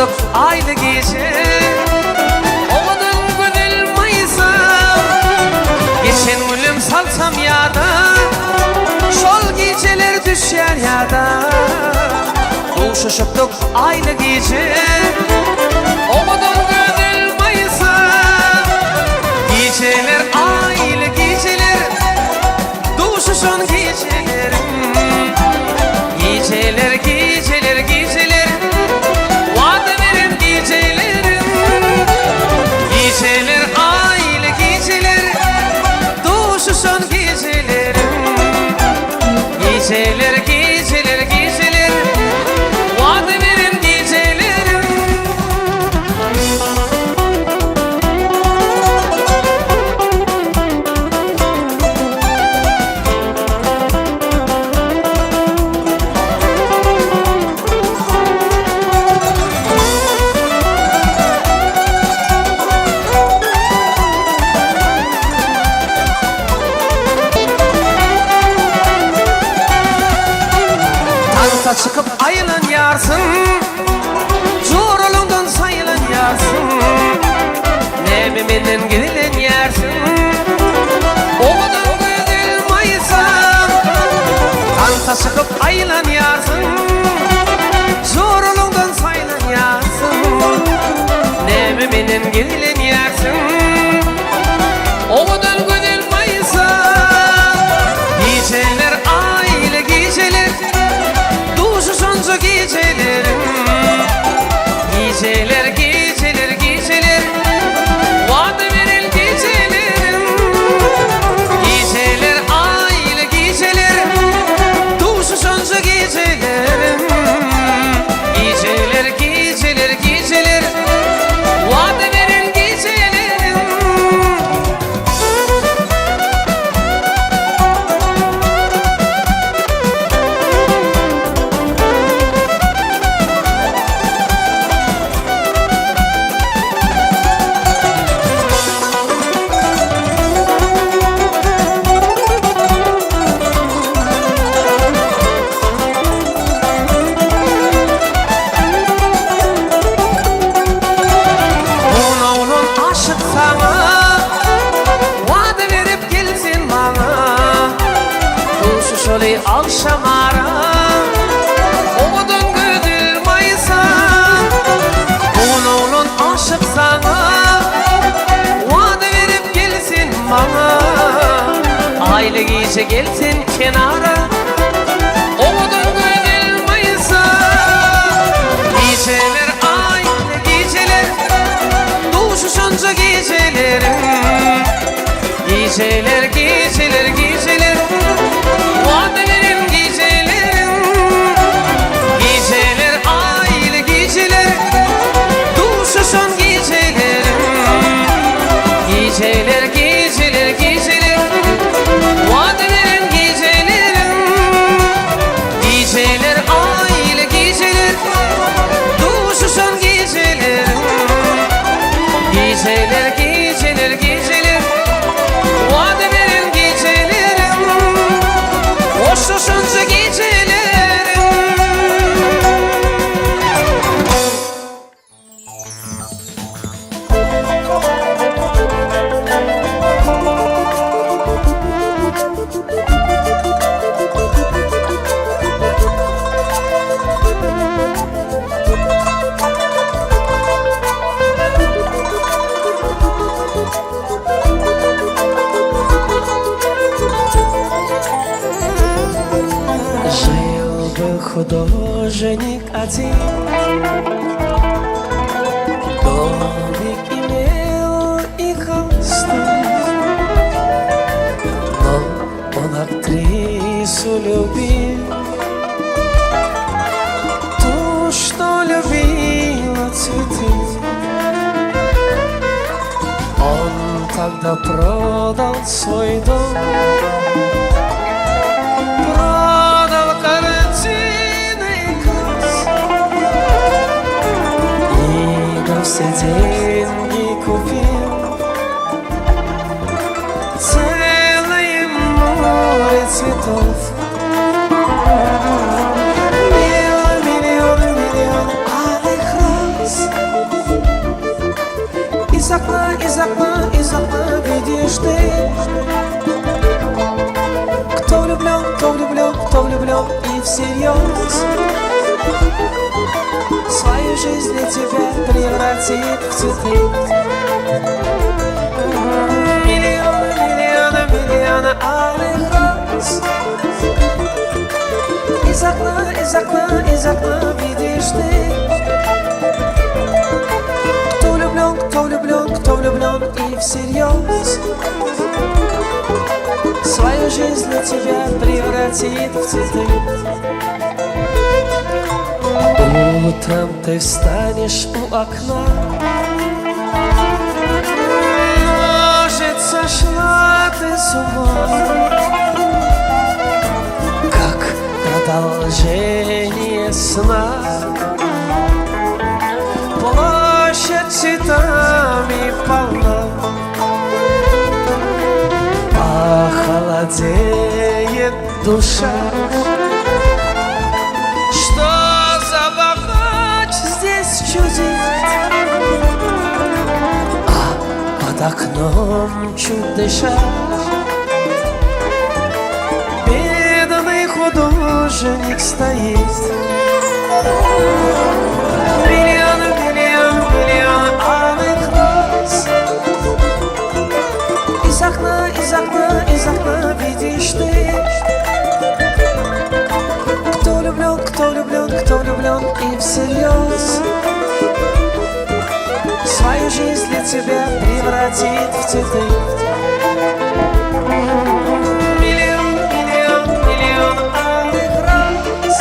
Duşuşypdyk aýly gije. Owadan gözel Maýsam. Geçen günüm salsam ýada. Şol gijeler düşýär ýada. Duşuşypdyk aýly gije. Owadan gözel Maýsam. Gijeler aýly gijeler. Duşuşan gijelerim. Gijeler, gijeler, gijeler. Wada beren gijelerim. Gijeler aýly gijeler. Duşuşan gijelerim. Gijeler, gijeler, gijeler. Wada beren gijelerim. Tansa çykyp aýlanýarsyň, Joralyňdan saýlanýarsyň. Näme menden gizlenýärsiň? Owadan gözel Maýsam, Tansa çykyp aýlanýarsyň, Joralyňdan saýlanýarsyň. Näme menden gizlenýärsiň? Owadan gözel Maýsam, Gijeler aýly gijeler, Duşuşanja gijeleriň. Gijeler, gijeler, gijeler, Wada beren gijelerim. Gijeler, aýly gijeler, Duşuşanja gijelerim. Gijeler, gijeler, gijeler, Wada beren gijelerim. On oglan aşyk saňa, Wada berip gelsin maňa. Duşuşaly agşamara, Owadan gözel Maýsa. On oglan aşyk saňa, Wada berip gelsin maňa. Aýly gije gelsin kenara, Owadan gözel Maýsa. Gijeler aýly gijeler, Duşuşanja gijeleriň. Gijeler, gijeler, gijeler, Wada beren gijeleriň. Gijeler aýly gijeler, Duşuşan gijeleriň. Gijeler, gijeler, gijeler, Wada beren gijeleriň. Gijeler aýly gijeler, Duşuşan gijeleriň. Gijeler, gijeler, gijeler, Wada beren gijeleriň. Hoşlaşança gijeleriň. Жил был художник один, Домик имел и холсты, Но он актрису любил, Ту, что любила цветы. Он тогда продал свой дом, Продал картины и краски И на все деньги купил Целое море цветов. Миллион, миллион, миллион алых роз. всерьез Свою жизнь для тебя превратит в цветы. Миллионы, миллионы, миллионы алых роз. Из окна, из окна, из окна видишь ты. Кто влюблен, кто влюблен, кто влюблен и всерьез Свою жизнь для тебя превратит в цветы. Утром ты встанешь у окна. Может, сошла ты с ума? Как продолжение сна. Площадь цветами полна. Похолодеет душа. Что за бабач здесь чудит? А под окном чуть дыша, бедный художник стоит. Миллион, миллион, миллион алых роз. Из окна, из окна, из окна видишь ты. Кто влюблен, кто влюблен, кто влюблен и всерьез свою жизнь для тебя превратит в цветы. Миллион, миллион, миллион алых роз.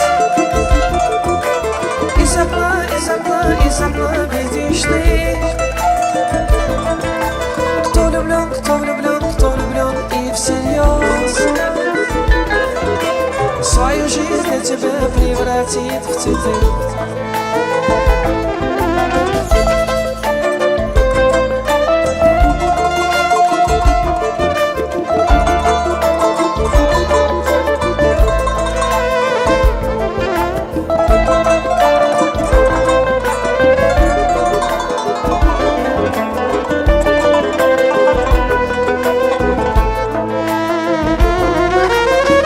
Из окна, из окна, из окна видишь ты. Кто влюблен, кто влюблен, кто влюблен и всерьез свою жизнь для тебя превратит в цветы.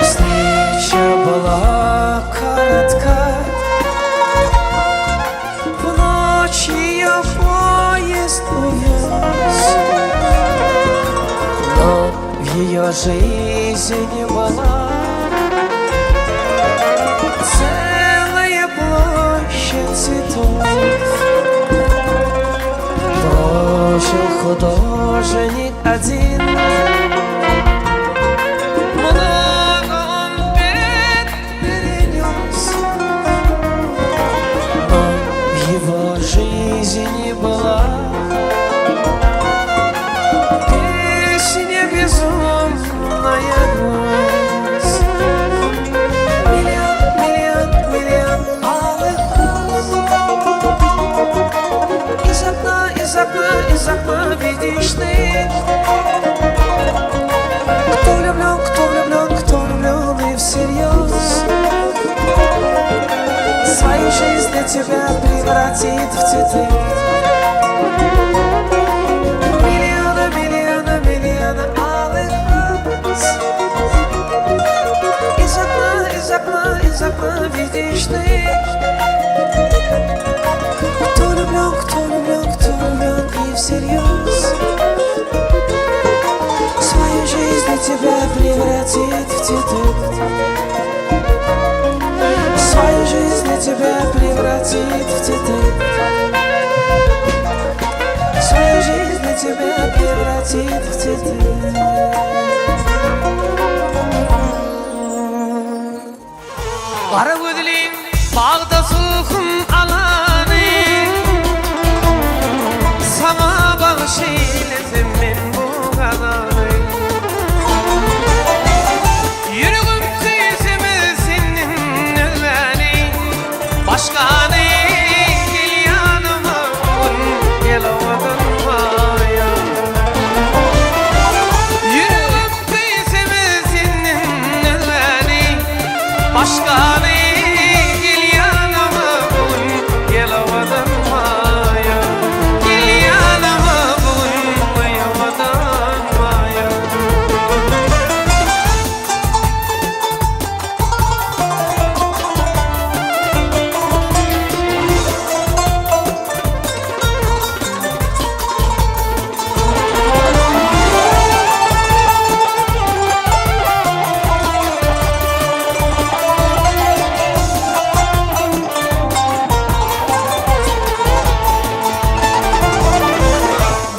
Встреча была коротка. В ночь ее поезд увез. Но в ее жизни была целая площадь цветов. Прожил художник один. Много он бед перенес, но в его жизни была песня безумная грусть. Миллион, миллион, миллион алых роз. Из окна, из окна, из окна видишь ты. Кто влюблен, кто влюблен, кто влюблен и всерьез свою жизнь для тебя превратит в цветы. Миллионы, миллионы, миллионы алых роз. Из окна, из окна, из окна видишь ты. Кто влюблен, кто влюблен, кто влюблен и всерьез свою жизнь для тебя превратит в цветы. Свою жизнь для тебя превратит в цветы. Свою жизнь для тебя превратит в цветы. Gara gözlim bagda sulhun alany. Saňa bagyş eýlesem men bu gazaly. Ýüregim küýsemez senden özgäni. Başgany gel ýanyma bugün gel owadan maýa. Ýüregim küýsemez senden özgäni. Başgany gel ýanyma bugün gel owadan maýa. Gel ýanyma bugün owadan maýa.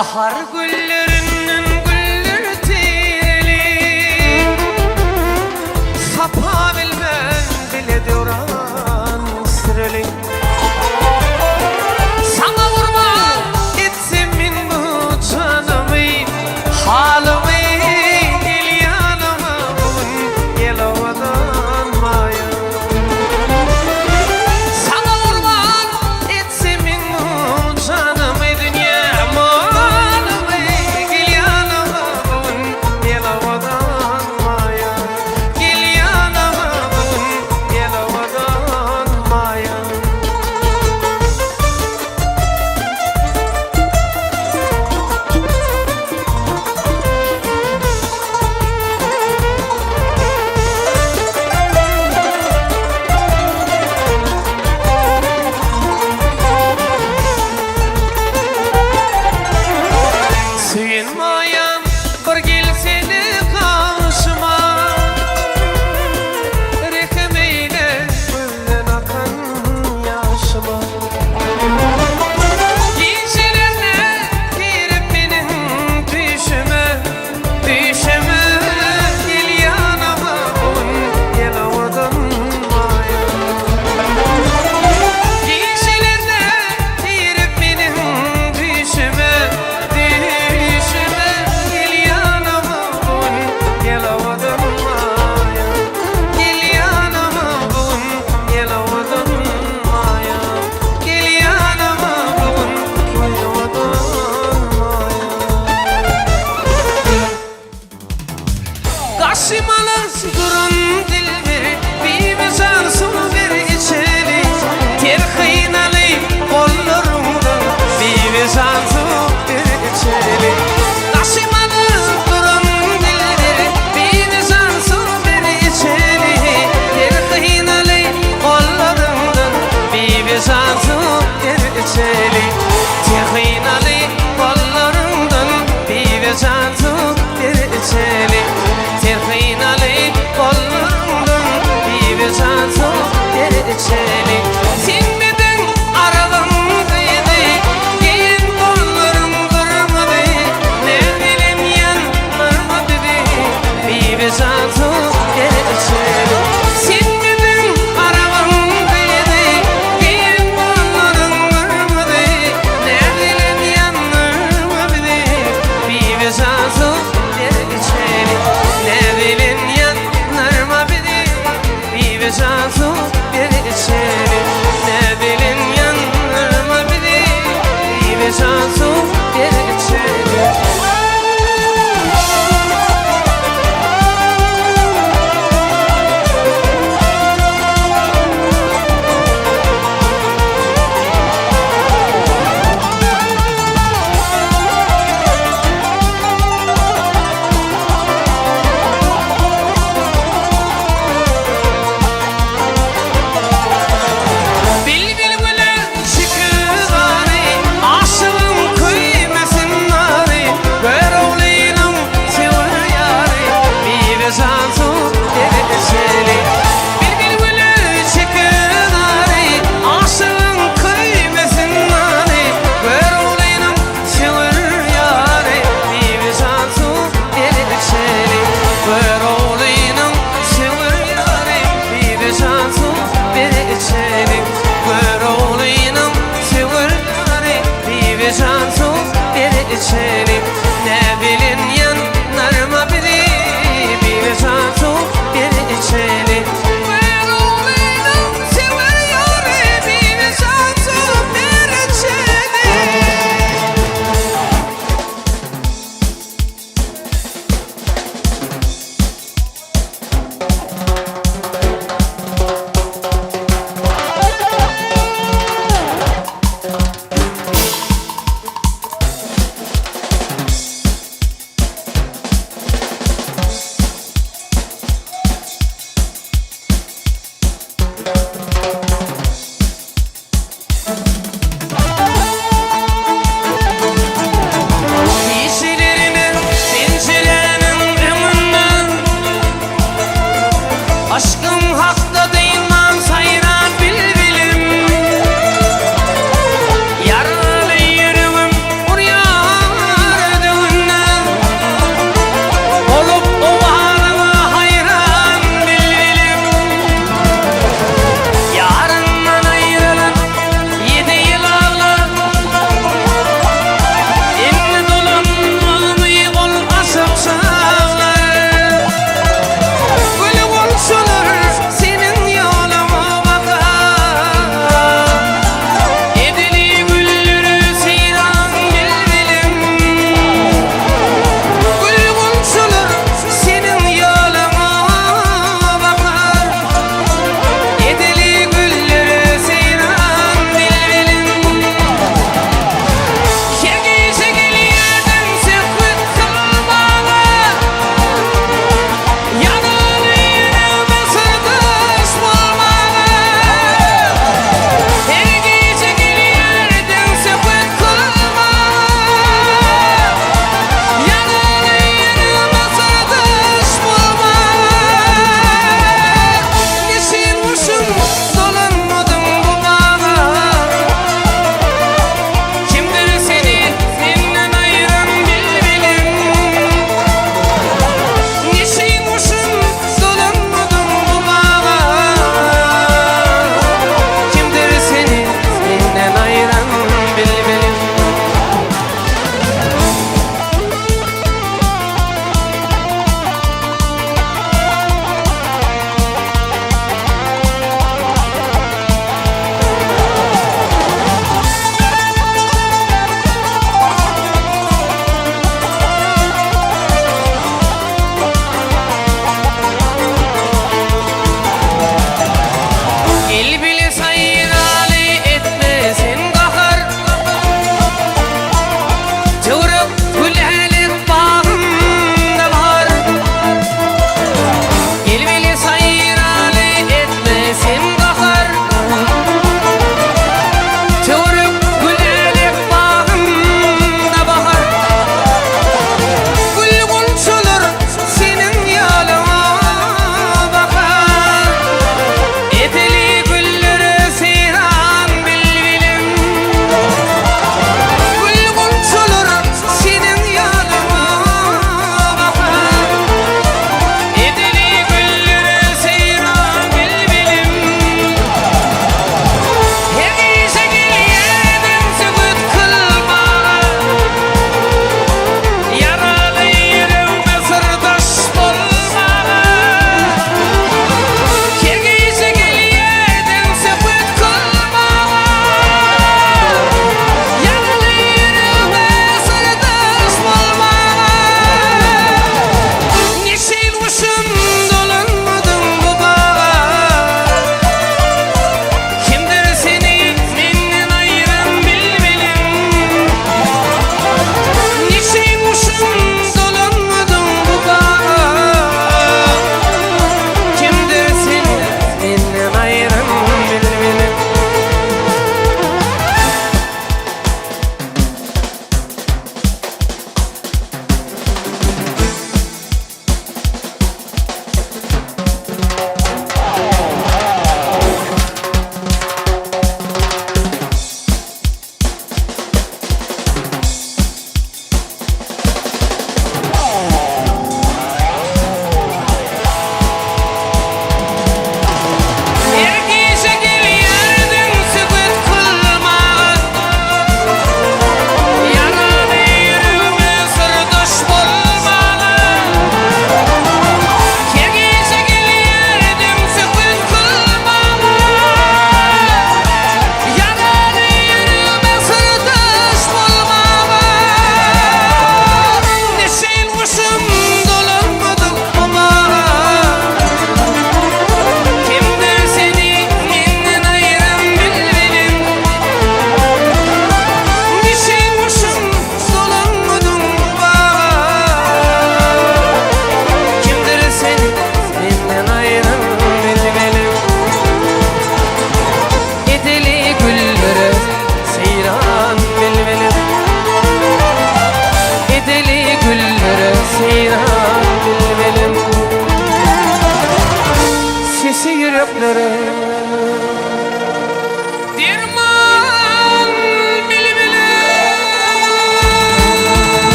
Bahar güllerinden güller tireli Sapa bilmän bile döwran süreli Saňa gurban etsem men bu janymy Halymy gel ýanyma bu gün gel owadan maýa Saňa gurban etsem men bu janymy Dünýä malymy.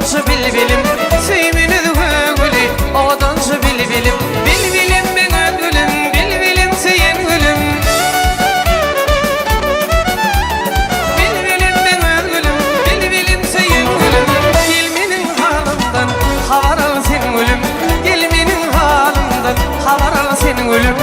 Owadança bilbilim, söý meni özge güli, Owadança bilbilim, bilbilim meň öz gülüm, Bilbilim söýen gülüm. Bilbilim meň öz gülüm, bilbilim söýen gülüm. Gel meniň halymdan habar al sen gülüm, Gel meniň halymdan habar al sen gülüm.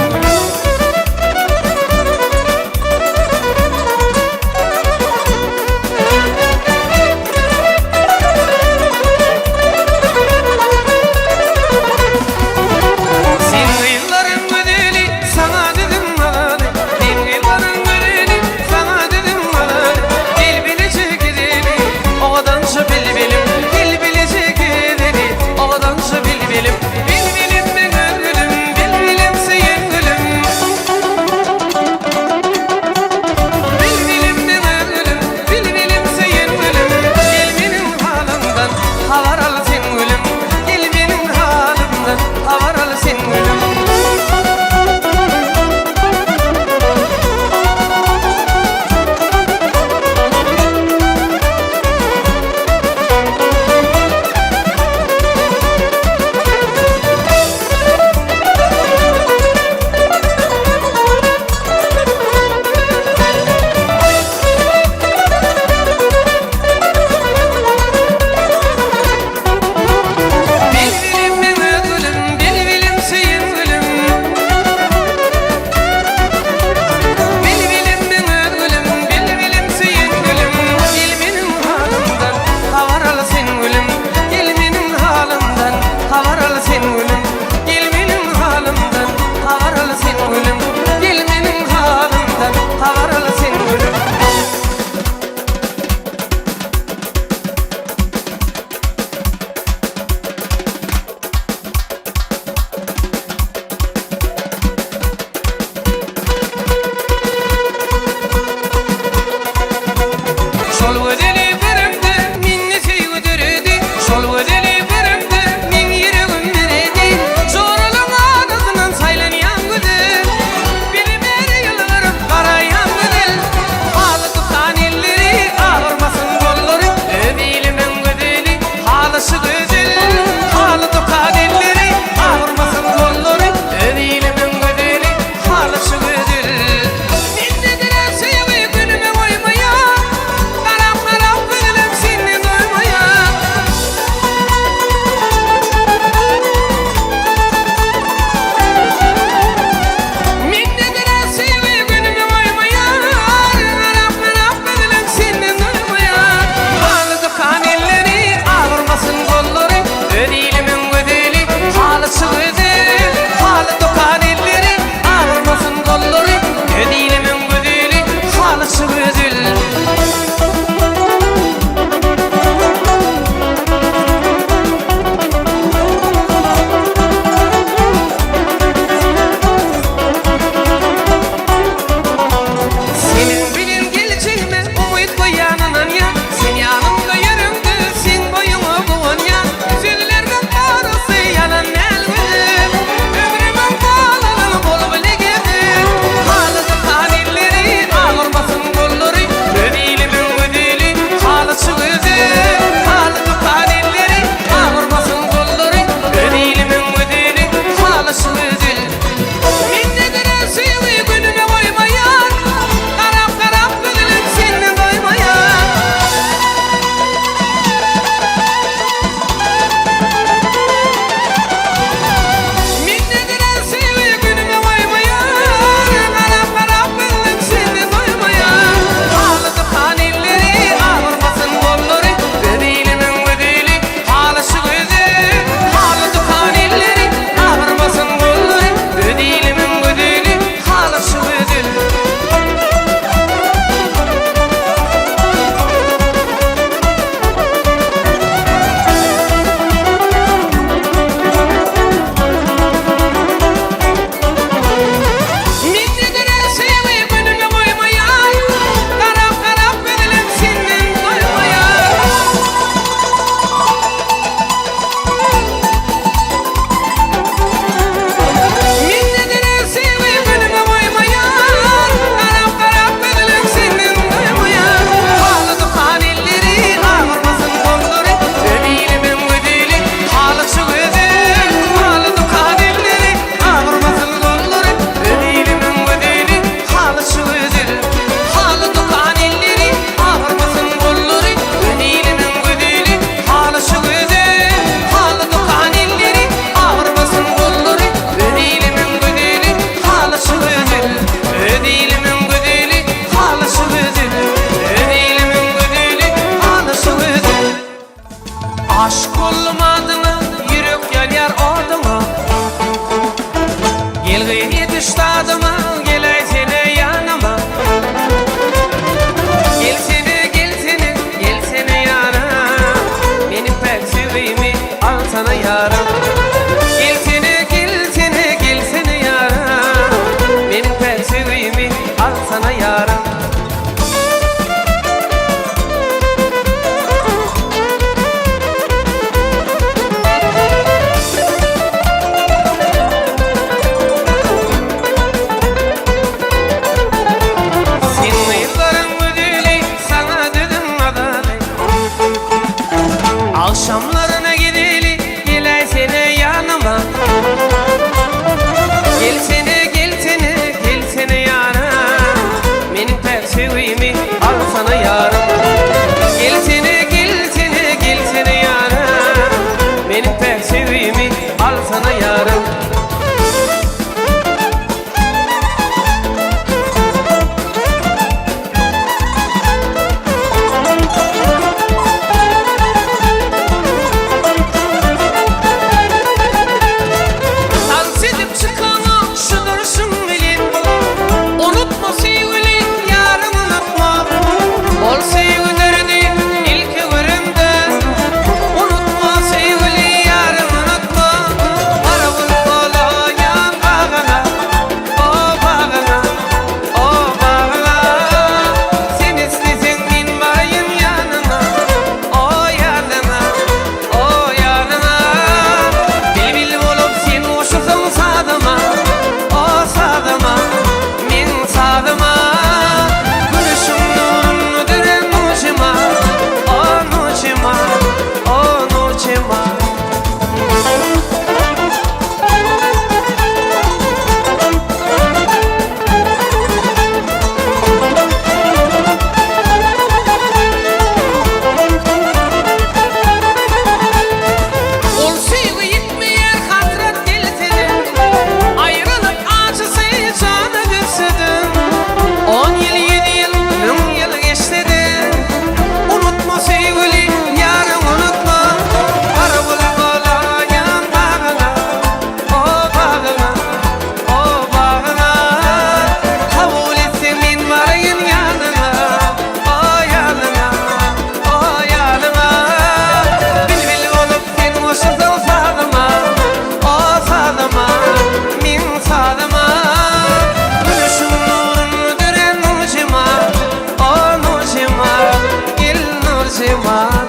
Şemal.